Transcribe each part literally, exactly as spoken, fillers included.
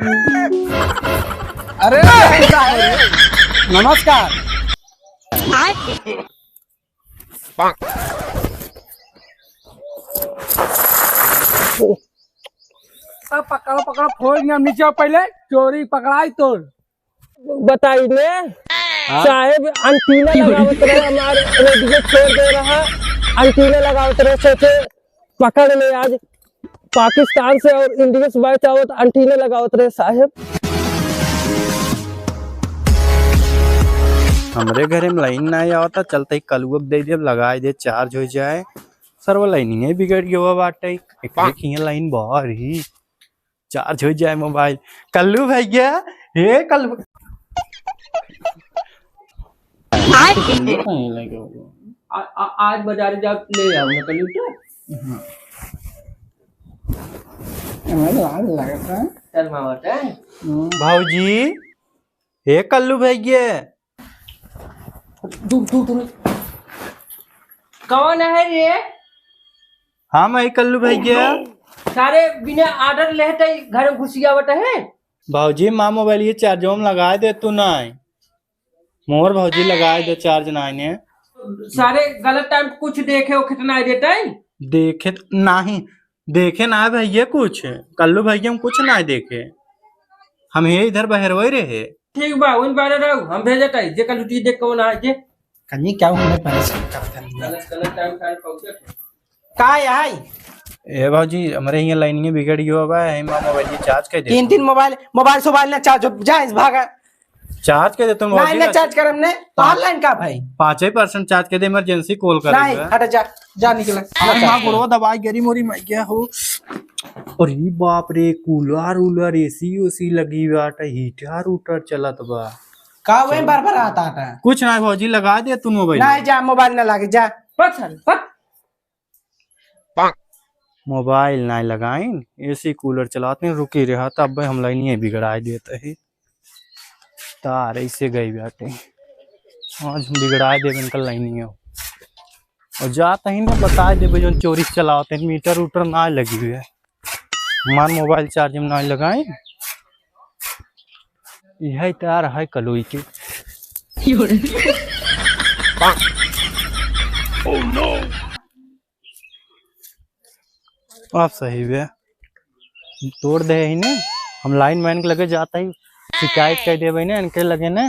अरे, नमस्कार। पकड़ो, पकड़ो, फोन ना नीचे पहले, चोरी पकड़ाई तोर। बताई ने, हाँ? साहेब एंटीना लगावत रहे, हमार रेडियो छोड़ दे रहा, एंटीना लगावत रहे, सोचे पकड़ ले आज, पाकिस्तान से और इंडिया से मैच आवत, एंटीना लगावत रहे साहेब। हमरे घरे में लाइन नाहीं आवता, चलते ही कलुआ के दे देब, लगाई दे, चार्ज हो जाए। सरवा लाइन ही बिगड़ गया बाटे, एकरे किहाँ लाइन बाहर ही। चार्ज हो जाए मोबाइल। कल्लू भैया, हे कल्लू। आ, आ, आज बाजार जा ले आओ ना कल्लू तो। हाँ। हमारे लाज लगता है। शर्मावत है। हम्म। भौजी, हे कल्लू भैया। दूर, दूर, दूर। कौन है रे? हाँ, मैं कल्लू भैया। सारे बिना order लेते ही घर घुसियावत है। भौजी, माँ मोबाइल ये चार्जो में लगाए दे तू नाई। मोर भौजी लगाए दे चार्ज नाई ने। सारे गलत टाइम कुछ देखे हो कितना देता है? देखे त-, नाहीं। देखे ना भैया कुछ, कल्लू भैया हम कुछ ना देखे, हम ये इधर बहरवई रहे। ठीक बा, उन बारे रहो, हम भेजत हई, जे कल्लू टी देख कौन आ जे। कहीं क्या हमें परेशान करत हन। गलत, गलत टाइम पे पहुंचत है। का आई? ए भौजी, हमरे यहाँ लाइनिंग बिगड़ गयो बा, हम मोबाइल के चार्ज कर दे। तीन, तीन मोबाइल, मोबाइल सोबाइल ना चार्ज हो, जा इस भागा। चार्ज कर दे तुम ना, भौजी ना ना। चार्ज करम ने, तो ऑनलाइन का भाई? पाँचे परसेंट चार्ज कर दे, इमरजेंसी कॉल करे नहीं, बा। हट जा, जा निकल। अरे माँ, गोड़वा दबाई गरी मोरी मैं क्या हो। अरे बाप रे, कूलर उलर, एसी ओसी लगी बाटे, हीटर उटर चलत बा। का वही बार बार आता है? कुछ ना भौजी, लगा दे तू मोबाइल। नहीं जा, मोबाइल ना लागे, जा। पत्थर, पत्थर। मोबाइल नाय लगाइन, एसी कूलर चलाते हैं, रुकी रहा, तब हम लाइनिए बिगड़ाए देते ही। तार ऐसे गई बाटे, आज हम बिगड़ाए देबे इनका लाइनिए। और जात ही ना बताए देबे, जौन चोरी से चलावत हैं, मीटर उटर ना लगी हुई है, हमार मोबाइल चार्ज में ना लगाइन। यही तार है कलोई के। आप सही बे, तोड़ दे ही ने। हम लाइन मैन के लगे जाता ही, शिकायत कर देबे ने, इनके लगे ने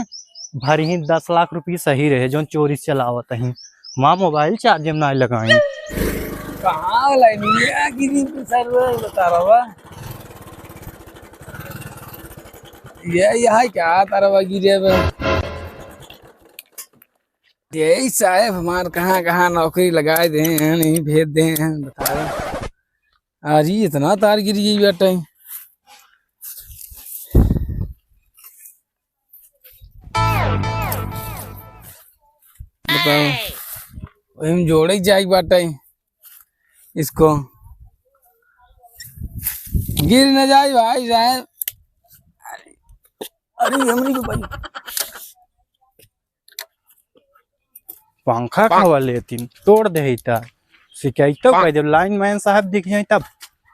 भरी ही दस लाख रुपये सही रहे, जौन चोरी से चलावत ही। माँ मोबाइल चार्ज में ना लगाई। कहाँ लाइन ये गिरी तू सर बता रहा बा? ये यहाँ क्या तारा बा गिरे बा? यही साहेब हमार कहाँ कहाँ नौकरी लगाए दे हैं, नहीं भेज दे हैं, बताओ। आज ही इतना तार गिर गई बाटे। बताओ, वही में जोड़े के जाए के बाटे इसको। गिर न जाए भाई साहब। अरे, अरे, हमरी को भाई। पंखा खवा लेतिन, तोड़ दे ही ता। शिकायत तो कह दे, लाइन मैन साहब दिख जाए तब।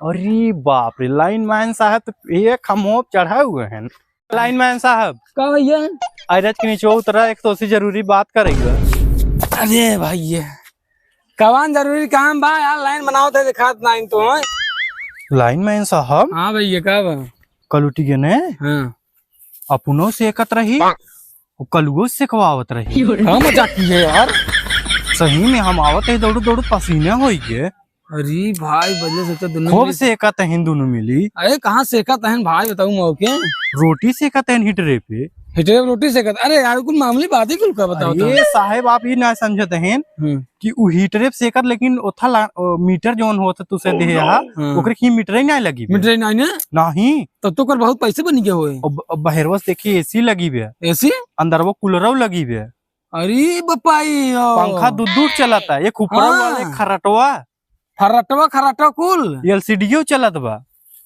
अरे बाप रे, लाइन मैन साहब तो एक हम चढ़ा हुए हैं। लाइन मैन साहब। का भैया? अरे के नीचे उतरा, एक तो उसी जरूरी बात करेगा। अरे भाई, ये कवन जरूरी काम बा यार? लाइन बनावत है, दिखात ना इन तो, हैं? लाइन मैन साहब। हाँ भैया, का बा? कलुटी के ने? हाँ। अपनो सेकत रही, वो कलुओ सेकवावत रही। का मजाक की है यार? सही में हम आवत है दौड़ू दौड़ू पसीना होई गए। अरे भाई, बदले से तो दोनों खूब मिली। सेकत हैं दोनों मिली। अरे कहाँ सेकत हैं भाई, बताऊँ मौके? रोटी सेकत हैं हीटरे पे। हीटरे पे रोटी सेकत? अरे यार, कुल मामूली बात ही कुल का बताओ अरे तो। साहेब, आप ये ना समझत हैं हम्म। कि उ हीटरे पे सेकत, लेकिन ओथा ला-, ओ, मीटर जौन होत तुसे देहे हा, हाँ। ओकरे की मीटर ही नहीं लगी बे। मीटर ही नहीं ने? नहीं। तब तो ओकर बहुत पैसे बन गए होए। अब, अब बहरवा से देखिए, एसी लगी बे। एसी? अंदर वो कूलरो लगी बे। अरे बपाई, ओ। पंखा दू दू चलता, एक ऊपरा हाँ। वाला, एक खर्राटवा। खर्राटवा, खर्राटवा कुल। एलसीडीओ चलत बा।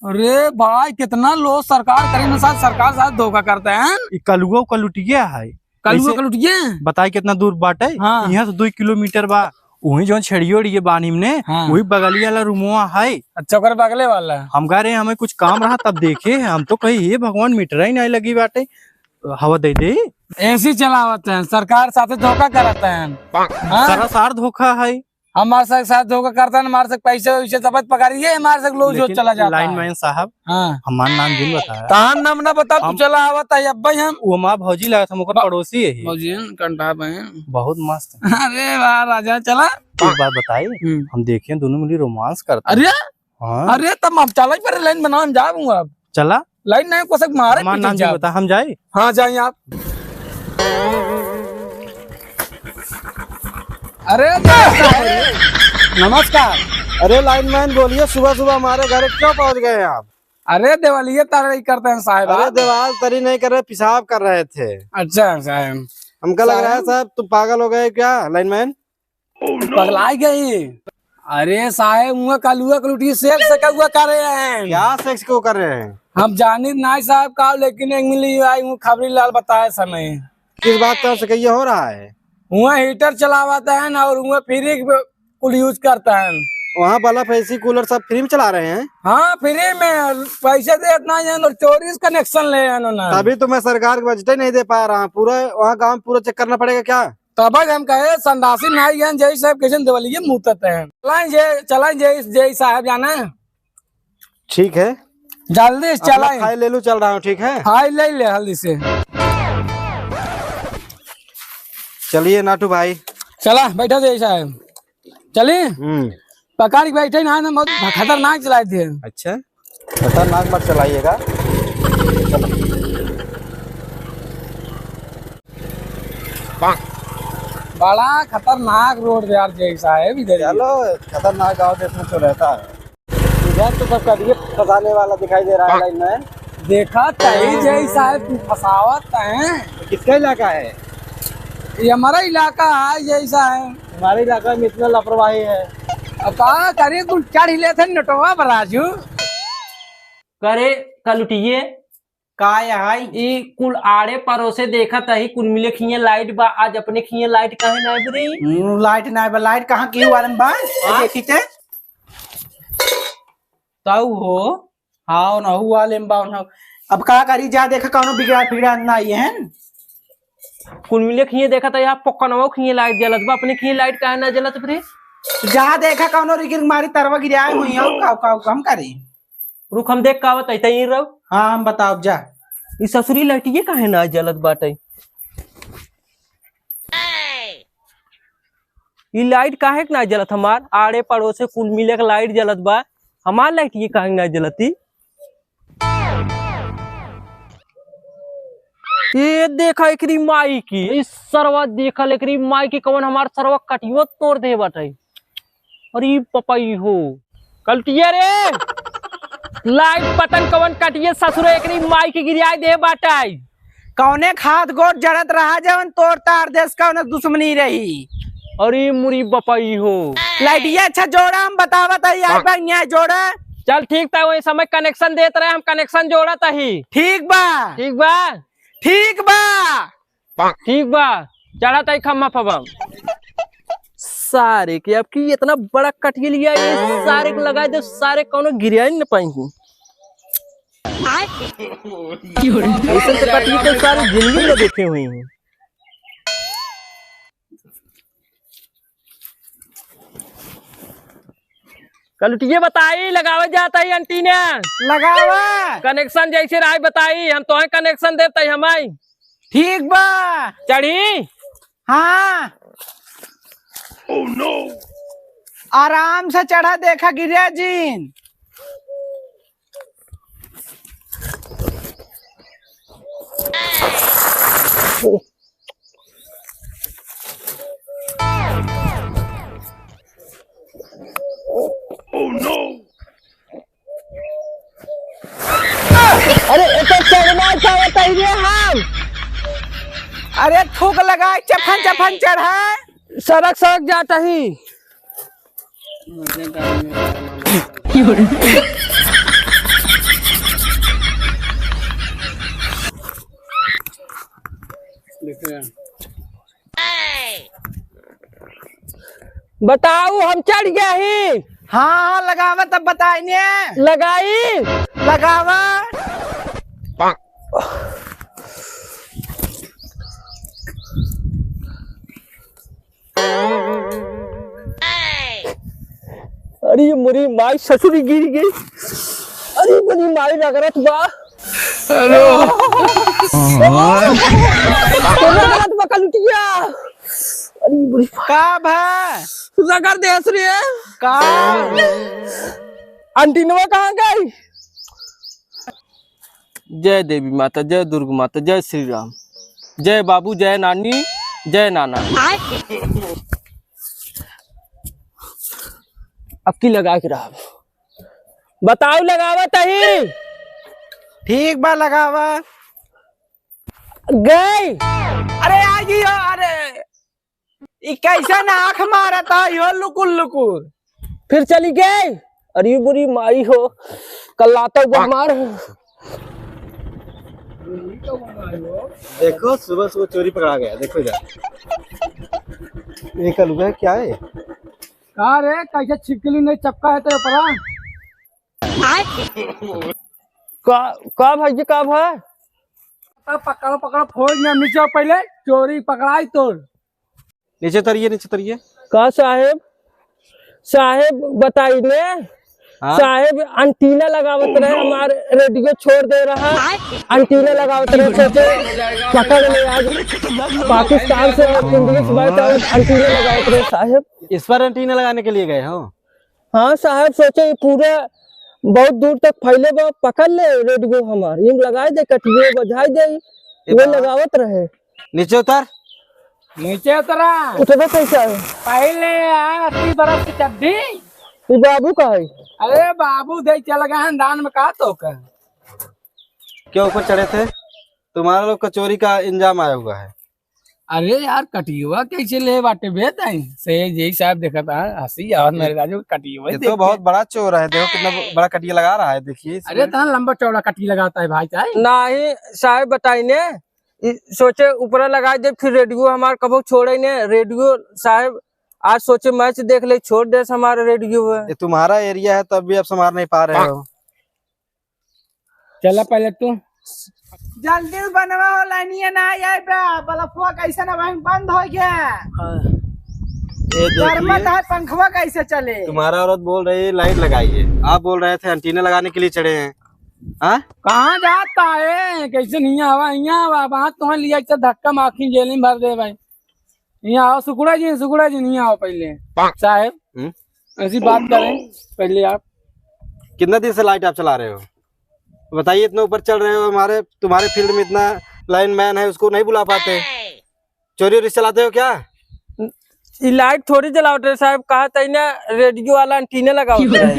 अरे भाई, कितना लो सरकार करे में, साथ सरकार साथ धोखा करते हैं। ई कलुआ कलुटिया है। कलुआ कैसे? कलुटिया? बताई कितना दूर बाटे? हाँ। यहाँ से दो किलोमीटर बा। वही जौन छेड़ियो उड़िए बानी में ने, हाँ। वही बगलिया वाला रूमवा है। अच्छा, ओकर बगले वाला। हम कह रहे, हमें कुछ काम रहा, तब देखे, हम तो कही, "हे भगवान, मीटर ही नहीं लगी बाटे, हवा दे दे।" AC चलावत हैं, सरकार साथे धोखा करत हैं। हाँ? सरासर धोखा है। हमारे साथ, साथ धोखा करता है, हमारे से पैसे वैसे सब पकड़िए, हमारे से लो जो लेकिन चला जाता है। लाइनमैन साहब, हाँ। हमार नाम जिन बताया। तार नाम ना बता, तू हम चला आवत है, अब भाई हम। वो हमार भौजी लागत, हम ओकर बा-, पड़ोसी है। भौजी हैं, कंठा बहन। बहुत मस्त। अरे वाह राजा, चला। एक बात बताई, हम्म। हम देखे दोनों मिली रोमांस करता है। अरे? हाँ। अरे तब हम चला ही पर लाइन बनाओ, हम जाऊंगा अब। चला। लाइन नहीं को सक मारे हमार पीछे नाम जिन जाओ। बता, हम जाए। हाँ, जाइए आप। अरे, नमस्कार। अरे, लाइनमैन, बोलिए, सुबह-सुबह हमारे घर क्यों पहुंच गए हैं आप? अरे, देवालिये तारे ही करते हैं, साहब, अरे, आप। देवाल तरी नहीं कर रहे, पेशाब कर रहे थे। अच्छा, साहब। हमका लग रहा है, साहब। साहब, तुम पागल हो गए क्या, लाइनमैन? पगलाई गई। अरे साहेब, उहाँ कलुआ के लुटिया सेक्स से कउआ कर रहे हैं। क्या सेक्स को कर रहे हैं? हम जानित नाहीं साहेब का, लेकिन एक मिली आई हूँ खबरी लाल बताए समय। किस बात का से कहिए हो रहा है? उहाँ हीटर चलावत हैं और उहाँ फ्री कुल यूज करत हैं। वहाँ बल्ब, AC, कूलर सब फ्री में चला रहे हैं? हाँ, फ्री में, पैसे देत नाहीं हैं और चोरी से कनेक्शन ले हैं उन्होंने। तभी तो मैं सरकार को बजट ही नहीं दे पा रहा हूँ। पूरा वहाँ गाँव पूरा चेक करना पड़ेगा क्या? तब हम कहे, संडासी नाई हैं, जय साहब कैसे देवलिये मूतत हैं। चलाएं जय, चलाएं जय, जय साहब जाना। ठीक है। जल्दी से अपना चलाएं। फाइल ले लूं, चल रहा हूँ, ठीक है? फाइल ले ले जल्दी से। चलिए नाटू भाई। चला, बैठा जय साहब। चली? हम्म। पकड़ के बैठे ना, ना, बहुत खतरनाक चलाए थे। अच्छा। खतरनाक मत चलाइएगा। बड़ा खतरनाक रोड यार जय साहब इधर ही। चलो, खतरनाक गाँव देश में तो रहता है। इधर तो सब करिए फंसाने वाला दिखाई दे रहा है लाइन में। देखा तही जय साहब तू फंसावत हैं। किसका इलाका है? ये हमारा इलाका है जय साहब। हमारे इलाका में इतना लापरवाही है। अब का करी, कुल चढ़ ही लेते नटवा पर राजू। करे कलुटिये, का है? ई कुल आड़े पड़ोसे देखत ही, कुल मिले खिए लाइट बा, आज अपने खिए लाइट काहे ना बरी? हम्म, लाइट ना बा, लाइट कहाँ की वाले में बा? हाँ? देखी ते। तऊ हो? हाँ, नहु वाले में बा, नहु। अब का करी, जा देखा कौनो बिगड़ा फिगड़ा ना आई है। कुल मिले खिए देखत ही, आप पक्कनवा खिए लाइट जलत बा, अपने खिए लाइट काहे ना जलत बरी? जा देखा कौनो रिगिर मारी तरवा गिराए हुई है, का, का, का हम करी? रुक, हम देख का आवत है, तई रहो। हाँ, हम बताओ जा। ई ससुरी लाइटिये काहे ना जलत बाटे? ई लाइट काहे के ना जलत हमार? आड़े पड़ोसे कुल मिले के लाइट जलत बा, हमार लाइटिये काहे ना जलती? ए देखा एकरी माई की, ई सरवा देखल एकरी माई की, कवन हमार सरवा कटियो तोड़ दे बाटे। अरे पपई हो, कलुटिया रे, लाइट पतन कवन कटिए ससुरे, एकरी माई के गिरियाई दे बाटे। कौने खाद गोद जड़त रहा जवन तोड़ तार देस, कौने दुश्मनी रही। अरे मुरी बपई हो। लाइटिया अच्छा जोड़ा, हम बतावत हई, आई बा यहाँ जोड़ा। चल ठीक था, वही समय कनेक्शन देत रहे, हम कनेक्शन जोड़त हई। ठीक बा। ठीक बा। ठीक बा। ठीक बा, चढ़त हई खम्मा फबा। सारे के अब की इतना बड़ा कटिया लिया, ये सारे के लगाए दे, सारे कौनो गिरिया ही न पाई। ऐसे तो कटिया तो सारी जिंदगी में देखे हुई हैं। कलुटिये बताई, लगावे जात हई एंटीना। लगावा। कनेक्शन जैसे रही बताई, हम तोहे कनेक्शन देत हई, हम आई। ठीक बा। चढ़ी? हाँ। आराम से चढ़ा, देखा गिरे जिन। अरे, ए तो चढ़ना चाहत हई रे हम। अरे, थूक लगाए, चफन चफन चढ़ा। सरक सरक जात हई। बताऊ, हम चढ़ गया ही। हाँ, हाँ, लगावा तब बताई ने। लगाई। लगावा। अरे मोरी माई, ससुरी गिर गई। अरे मोरी माई, रगड़त बा। हेलो। रगड़त बा कलुटिया। अरे मोरी का भा? रगड़ देस रे। का? अंटीनवा कहाँ गई? जय देवी माता, जय दुर्गा माता, जय श्री राम, जय बाबू, जय नानी, जय नाना। अब की लगा के रहा, बताओ, लगावा तही। ठीक बा, लगावा। गई। अरे, आ गई हो, अरे। ई कैसन आँख मारत है यो लुकुर लुकुर? फिर चली गई। अरे बुरी माई हो, कल लाता हूँ मार। देखो, सुबह सुबह चोरी पकड़ा गया। देखो इधर, ये कलुआ क्या है? का रे, कैसे छिपकली नहीं चपका है तेरे ऊपर? का, का भाई जी, का भाई? पकड़ो, पकड़ो, फोड़ ना, नीचे पहले चोरी पकड़ाई तोर। नीचे उतरिए, नीचे उतरिए। का साहेब? साहेब बताई ने। हाँ? साहेब एंटीना लगावत रहे, हमार रेडियो छोड़ दे रहा। एंटीना लगावत रहे, सोचे पकड़ ले आज। पाकिस्तान से इंग्लिश बात और एंटीना लगावत रहे साहेब। इस पर एंटीना लगाने के लिए गए हो? हाँ साहेब, सोचे ये पूरा बहुत दूर तक फैले बा, पकड़ ले रेडियो हमार, यूं लगाए दे, कटिए बजाए दे, ये वो बा- लगावत रहे। नीचे उतर। नीचे उतरा। उतरबे कैसे है? पहले आ, अस्सी बरस की चड्ढी। ये बाबू का है? अरे बाबू दे चल गए हैं दान में, का तो का? क्यों ऊपर चढ़े थे? तुम्हारा लोग का चोरी का इंजाम आया हुआ है। अरे यार, कटियवा कैसे ले बाटे बे ताई? से यही साहब देखा था, हंसी आवत मेरे राजू, कटियवा ये देख तो के। बहुत बड़ा चोर है, देखो कितना ब-, बड़ा कटिया लगा रहा है, देखिए इसमें। अरे इतना लंबा चौड़ा कटिया लगाता है भाई साहब। नाही साहब बताई ने, ई सोचे ऊपरा लगा दे, फिर रेडियो हमार कबो छोड़े ने। रेडियो साहब आज सोचे मैच देख ले, छोड़ दे हमारा रेडियो है। ये तुम्हारा एरिया है, तब भी आप संभाल नहीं पा रहे हो। चला पहले तू। जल्दी बनवा हो, लाइनिया ना आए बा, बल्बवा कैसे ना वहीं बंद हो गया। ये देखिए। गर्मा तो है, पंखवा कैसे चले? तुम्हारा औरत बोल रही है लाइट लगाइए, आप बोल रहे थे एंटीना लगाने के लिए चढ़े हैं। हाँ? कहाँ जाता है? कैसे नहीं आवा? यहाँ आवा, वहाँ तुम्हें लिया, अच्छा धक्का माखी जेल में भर दे भाई। यहाँ आओ सुकुड़ा जी, सुकुड़ा जी, यहाँ आओ पहले। साहेब, हम्म? ऐसी बात करें पहले आप। कितना दिन से लाइट आप चला रहे हो? बताइए, इतना ऊपर चढ़ रहे हो, हमारे, तुम्हारे फील्ड में इतना लाइनमैन है, उसको नहीं बुला पाते? चोरी वोरी चलाते हो क्या? ई लाइट थोड़ी जलावत रहे साहब, कहा था ना रेडियो वाला एंटीना लगावत रहे।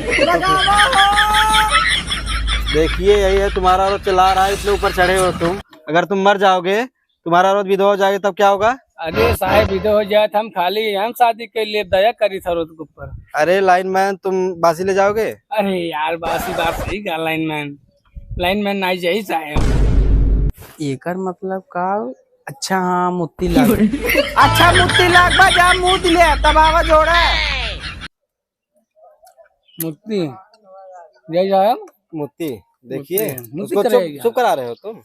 देखिए, यही है तुम्हारा औरत चला रहा है, इतने ऊपर चढ़े हो तुम। अगर तुम मर जाओगे, तुम्हारा औरत विधवा हो जाएगी, तब क्या होगा? अरे साहब, विधवा हो जाए तो हम खाली हम शादी कर लिए, दया करी था औरत के ऊपर। अरे लाइनमैन, तुम बासी ले जाओगे? अरे यार, बासी बात सही कहा लाइनमैन, लाइनमैन नहीं चाहिए साहब। एकर मतलब का? अच्छा, हाँ, मुत्ती लाग। अच्छा, मुत्ती लाग बा, जा मुत्ती ले, तब आवा जोड़ा। मुत्ती, जय साहब। मुत्ती, देखिए, मुत्ती, मुत्ती उसको चुप, करेगा। चुप करा रहे हो तुम।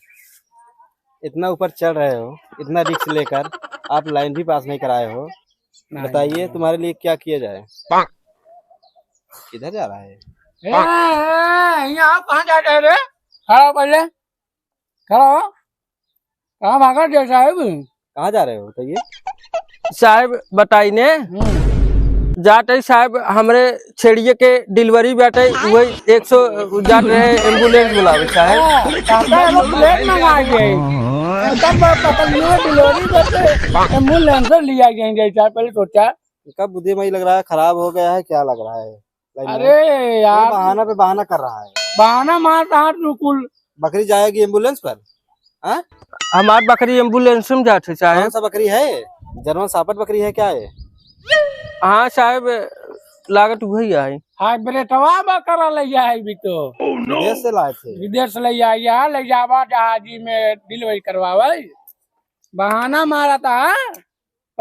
इतना ऊपर चढ़ रहे हो, इतना रिस्क लेकर आप लाइन भी पास नहीं कराए हो। नहीं, बताइए, नहीं। तुम्हारे लिए क्या किया जाए? किधर जा रहा है? ए, ए, ए, यहाँ कहाँ जा रहे रे? खड़ा हो पहले, खड़ा हो। कहाँ भागत है साहब? कहाँ जा रहे हो बताइए? साहब बताई ने। हम्म। जात है साहब, हमरे छेड़िए के डिलीवरी बाटे, वही एक सौ जात रहे, एम्बुलेंस बुलावे साहब। हाँ, कहता है वो प्लेट मंगा के। तब पकड़ लिए डिलीवरी बाटे, एम्बुलेंस लिया जाएंगे साहब, पहले सोचा। इनका बुद्धि में ही लग रहा है, खराब हो गया है, क्या लग रहा है? लाइन में। अरे यार। ये बहाना पे बहाना कर रहा है। बहाना मारता है तू कुल। बकरी जाएगी एम्बुलेंस पर? हाँ? हमार बकरी एम्बुलेंस में जात है, साहब। कौन सा बकरी है? जर्मन शेफर्ड बकरी है क्या ये? हाँ, साहब, लागत वही है। हाइब्रिडवा बकरा ले जाए भी तो। विदेश से लाए थे? विदेश से ले जाए, यहाँ ले जावा जहाजी में डिलीवरी करवावे। बहाना मारा था, हाँ?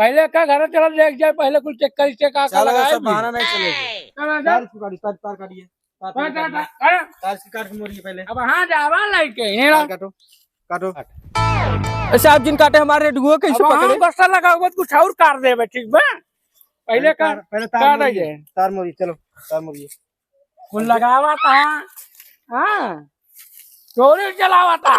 पहले का घर चला देख जाए, पहले कुछ चेक करी, चेक आका चलो, लगाए सब भी। बहाना नहीं चलेगा। चलो, तार चलो। इसको काटिए, तार, तार काटिए। तार, तार, तार, तार, तार, तार। तार इसको काट के मोड़िए पहले। अब हाँ जावा लइके, ये तार ला। काटो, काटो। ऐसे आप जिन काटे हमारे रेडियो कैसे अब हाँ पकड़े? गुस्सा लगा हुआ, कुछ और काट देबे, ठीक बा? पहले पहले का तार, पहले तार काट मोड़िए, दे। तार मोड़िए, चलो, तार मोड़िए। कुल लगावा था, हाँ, चोरी चलावा था।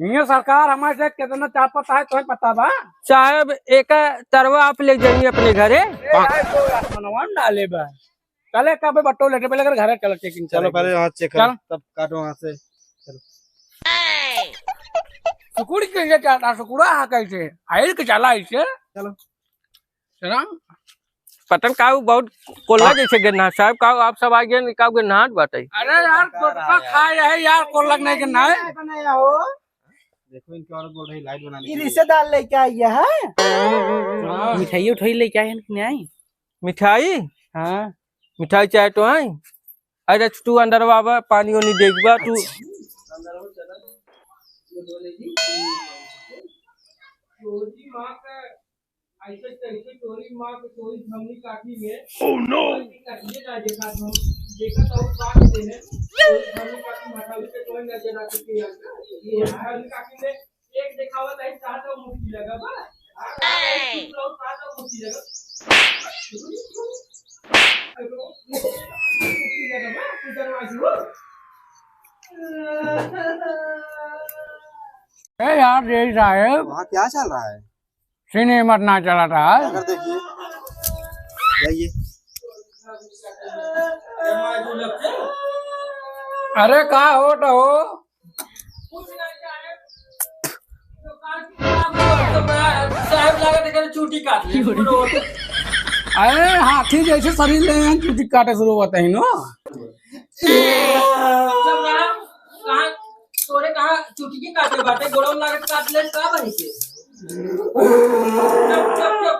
ये सरकार हमारे से कितना चापत है, तुम्हें पता बा? साहब, एक तरवा आप ले जाइए अपने घरे। ए, भाई, तो आसमानवा में डाले बा। चले, कबे बट्टो लेटे, पहले अगर घरे चल, चेकिंग चलो, करेंगे। पहले वहाँ चेक करो, चलो। तब काटो वहाँ से। चलो। सुकुड़ी के लिए क्या था? सुकुड़ा हाँ कैसे? आइल के चला इसे। चलो। चला। पतन का उ बहुत कोल्ला जैसे गन्ना साहब का, आप सब आ गए, का गन्ना बाटे? अरे यार, गुटखा खाए है यार, कोल्ला नहीं गन्ना है। देखो, इनके औरत बोल रही लाइट बनाने ये के लिए। रिश्तेदार लेके आई है। हाँ। मिठाई उठाई लेके आए हैं कि नहीं आई? मिठाई? हाँ। मिठाई चाहे तो आई। अरे तू अंदर बाबा, पानी वानी देख बा तू। अच्छा। ऐसे कैसे चोरी माँ के चोरी धमनी काठी में। Oh no! काठी ना देखा तुम, देखा तो बात देने, चोरी धमनी काठी मठावी के कोई ना जना के पिया। ये धमनी काठी में एक देखावत है, चाहत हो मुक्ति लगा बा। आ, चाहत हो मुक्ति लगा। मुक्ति लगा बा, तू दरवाजे हो। ए यार, जय साहेब। वहाँ क्या चल रहा है? सिनेमा ना चला था। अगर देखिए, जाइए। अरे का हो तो हो? साहब लागत है चूटी काट ले। अरे हाथी जैसे शरीर ले हैं, चूटी काटे शुरू होते हैं नो। चुप रहा, कहाँ तोरे कहाँ चुटकी काटे बाटे, गोड़वा लागत काट ले का बनी के? चुप, चुप, चुप।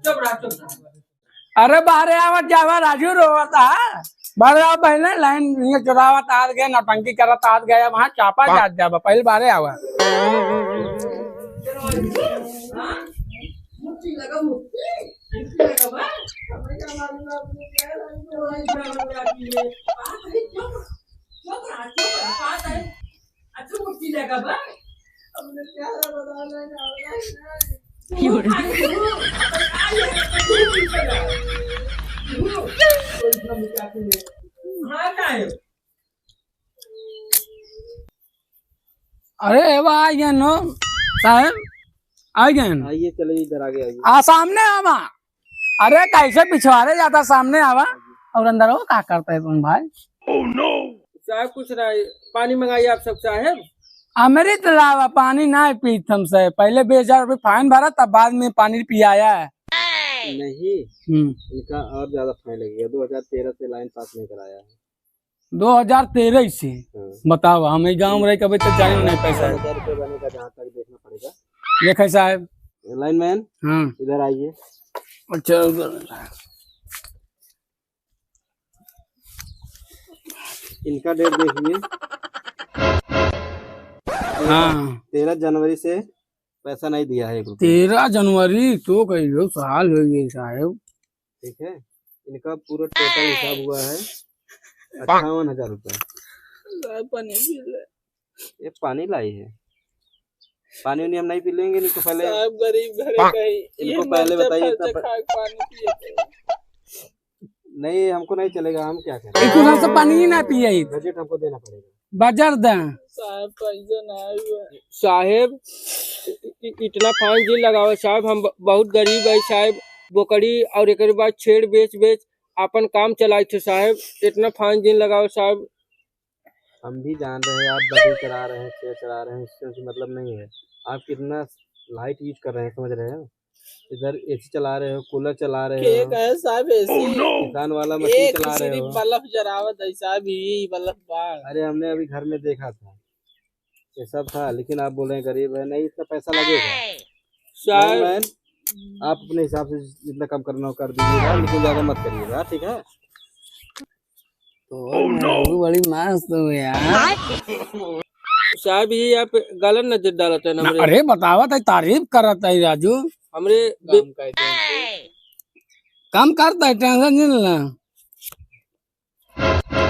चुप रहा, चुप रहा। अरे बाहरे आवत जावा राजू रोवत हा। बाहरे आवा पहले लाइन ये चुरावत आत गए, नौटंकी करत आत गए, वहाँ चापा जात जावा, पहले बाहरे आवा। हाँ? मुट्ठी लगा मुट्ठी। अरे, एवा आ गए नो, साहेब, आ गए। आइए, चलिए, इधर आगे आइए। आ, सामने आवा। अरे, कैसे पिछवाड़े जाता, सामने आवा। और अंदर हो, का करता है तुम भाई? साहब, कुछ नहीं, पानी मंगाइए आप सब, साहेब। अमृत लावा, पानी ना पीत हमसे। पहले बीस हजार रुपये फाइन भरा, तब बाद में पानी पियाया है। नहीं, हम्म। इनका और ज्यादा फाइन लगेगा, दो हजार तेरह से लाइन पास नहीं कराया है। दो हजार तेरह से? हाँ। बताओ, हम ई गाँव में रह के अभी तक जाने नहीं पैसा है। दो हजार रुपये बनेगा, जहाँ तक देखना पड़ेगा। देखे साहेब। लाइनमैन, हाँ। इधर आइए। अच्छा, उधर। इनका डेट देखिए। हाँ। तेरह जनवरी से पैसा नहीं दिया है एक रुपया। तेरह जनवरी तो कहियो साल हो गए साहेब। ठीक है, इनका पूरा टोटल हिसाब हुआ है अट्ठावन हजार रुपया। साहब, पानी पी ले। ये पानी लाई है, पानी उनी हम नहीं पी लेंगे। इनको पहले, साहब, गरीब घर का ही, इनको ये पहले मरते बताइए फरते इतना प- खा के पानी पिए थे। नहीं, हमको नहीं चलेगा, हम क्या करें? इनको सबसे पानी ही ना पिए। बजट हमको देना पड़ेगा। बजट दें। साहब, पैसा ना आए हुए। साहेब, इ-, इ-, इतना फाइन जिन लगावे साहेब, हम ब-, बहुत गरीब है साहेब। बोकड़ी और एकरे बाद छेड़ बेच बेच आपन काम चलाए थे साहेब। इतना फाइन जिन लगावे साहेब। हम भी जान रहे हैं आप बकरी चरा रहे हैं, छेड़ चरा रहे हैं, इससे हमसे मतलब नहीं है। आप कितना लाइट यूज़ कर रहे हैं, समझ रहे हो? इधर एसी चला रहे हो, कूलर चला रहे हो। कहे साहब एसी? किसान वाला मशीन चला रहे हो। बल्ब जरावत है साहब, ई बल्ब बा। अरे हमने अभी घर में देखा था, ये सब था, लेकिन आप बोल रहे हैं गरीब है, नहीं इतना पैसा लगेगा। साहब मैम, आप अपने हिसाब से जितना कम करना हो कर दीजिएगा, लेकिन ज़्यादा मत करिएगा, ठीक है? तो बड़ी मस्त हो यार। साहब, ये आप गलत नजर डालत है ना ना, हमरे। अरे बतावत है, तारीफ करत है राजू। हमरे बे- काम कर दे। काम करता है, टेंशन नहीं लेना।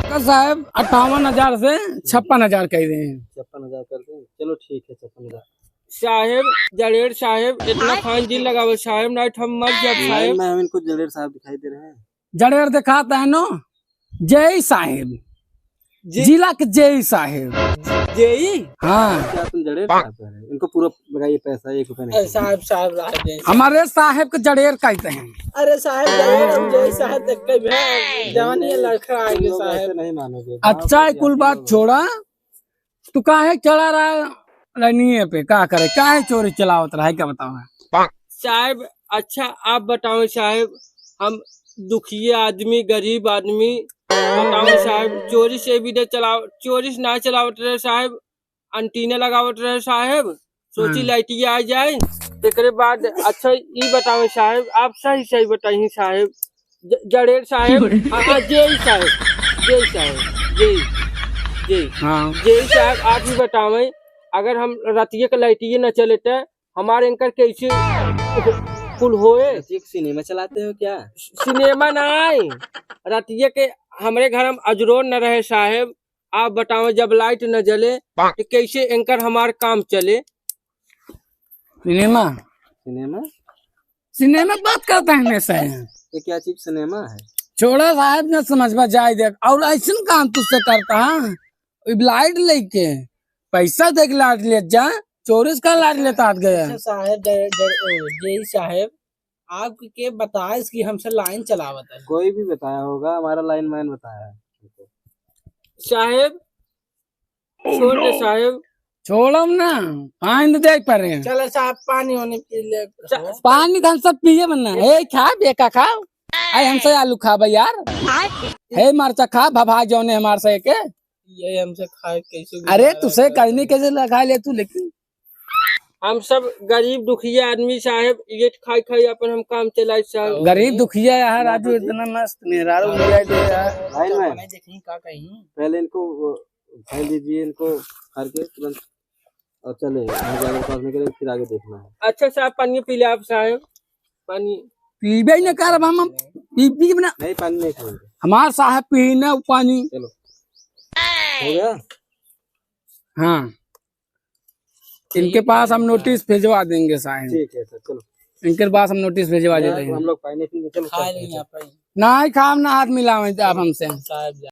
का साहब, अट्ठावन हजार से छप्पन हजार कह रहे हैं। छप्पन हजार कर दें, चलो ठीक है, छप्पन हजार। साहेब, जड़ेर साहेब, इतना फाइन जिन लगावे साहेब, नाइट हम मर जाब नहीं, साहेब। मैं, हम इनको जड़ेर साहब दिखाई दे रहे हैं। जड़ेर दिखाता है नो, जेई साहेब, जी। जिला के जेई साहेब। जेई? हाँ। क्या तुम जड़ेर साहब कह रहे हो? इनको पूरा लगाइए पैसा, एक रुपया नहीं। अरे साहब, साहब, साहब, जेई। हमारे साहेब के जड़ेर कहते हैं। अरे साहेब, जड़ेर हम जेई साहेब तक के भी हैं। जवानी है, लड़खड़ा आएंगे तुम लोग साहेब। ऐसे नहीं मानोगे। अच्छा, ये कुल बात छोड़ा, तू काहे चढ़ा रहा है रनिये पे? का करे, काहे चोरी चलावत रहा है, क्या बताओ है? साहेब, अच्छा, आप बताओ साहेब, हम दुखिया आदमी, गरीब आदमी, बताओ साहेब, चोरी से भी दे चलाव-, चोरी से ना चलावत रहे साहेब, एंटीना लगावत रहे साहेब, सोची हाँ। लाइटिया आ जाए, तेकरे बाद। अच्छा, ई बताओ साहेब, आप सही सही बताई साहेब, ज-, जड़ेर साहेब, हाँ, हाँ, जेई साहेब, जेई साहेब, जेई, जेई। हाँ। जेई साहेब, आप ही बतावें, अगर हम रतिया के लाइटिये न चले त हमारे एंकर कैसे कुल होए? रतिया के सिनेमा चलाते हो क्या? सिनेमा ना आए, रतिया के हमरे घर में अजरोर न रहे साहेब। आप बतावें, जब लाइट न जले तो कैसे एंकर हमार काम चले? सिनेमा? सिनेमा? सिनेमा की बात करता है हमेशा। ये क्या चीज सिनेमा है? छोड़ा साहब, न समझ में जाए देख। और ऐसन काम तुझसे करता है, लाइट लेके, पैसा दे के लाइट ले जा, चोरी से का लाइट लेता हाथ गया? अच्छा साहब, जर-, जर-, ओ, जेई साहब, आपके के बताइस कि हमसे लाइन चलावत है? कोई भी बताया होगा, हमारा लाइन मैन बताया है। साहेब, छोड़ दे साहेब। छोड़म ना, पानी तो देख पा रहे हैं। चलो साहब, पानी होने पी ले। च-, पानी तो हम सब पिए बना। ए, खा बेका, खा। आई हमसे आलू खा भाई यार। हे मरचा खा, भभा जौने हमार से के। ये हमसे खाए कैसे अरे, गुजारा तुझसे करे? करने कैसे लगा ले तू, लेकिन हम सब गरीब दुखिया आदमी साहेब, ये खाई खाई अपन हम काम चलाई साहेब। गरीब दुखिया यार, राजू इतना मस्त मेहरारू मिला दे यार। भाई मैं देखी का कहीं। पहले इनको वो, भाई दीजिए इनको करके तुरंत और चले, हम जाकर पास में करें, फिर आगे देखना है। अच्छा साहब, पानी पी ले आप साहेब, पानी। पीबे ही ना करब हम, हम पी, पी बना। नहीं, पानी नहीं खाएंगे। हमार साहेब पी ना पानी। चलो, हो गया? हाँ। इनके पास हम नोटिस भिजवा देंगे साहेब। ठीक है सर, चलो। इनके पास हम नोटिस भिजवा देते हैं। हम लोग पानी पीएंगे, चलो, खा चलते हैं, लेंगे चलो। आप ही। ना ही खाम ना हाथ मिलावें आप हमसे। साहेब